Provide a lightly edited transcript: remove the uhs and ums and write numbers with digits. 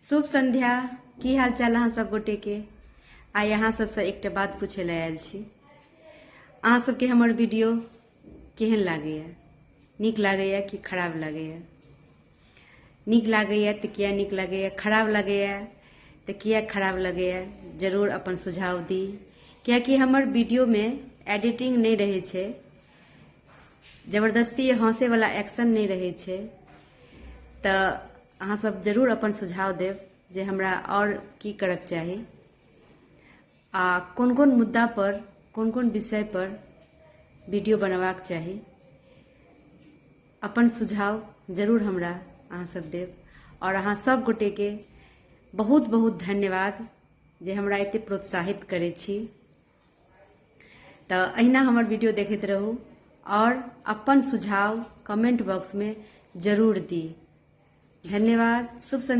शुभ संध्या। की हाल चाल अहाँ सब गोटे के? आइ अहाँ सबसँ एकटा बात पूछै लए आयल छी। अहाँ सबके हमर वीडियो केहन लागैया? नीक लागैया कि खराब लागैया? नीक लागैया तऽ किया नीक लागैया, खराब लागैया तऽ किया खराब लगैया? जरूर अपन सुझाव दी, कियाकि हमर वीडियोमे एडिटिंग नहि रहै छै, जबरदस्ती हँसैवला एक्शन नहि रहै छै, तऽ अहाँ सब जरूर अपन सुझाव देब जे हमरा आओर की करक चाही आ कोन कोन मुद्दा पर, कोन कोन विषय पर वीडियो बनेबाक चाही। अपन सुझाव जरूर हमरा अहाँ सब देब आओर अहाँ सब गोटेके बहुत बहुत धन्यवाद जे हमरा एते प्रोत्साहित करै छी। तऽ अहिना हमर वीडियो देखैत रहू आओर अपन सुझाव कमेंट बॉक्समे जरूर दी। धन्यवाद। शुभ संध्या।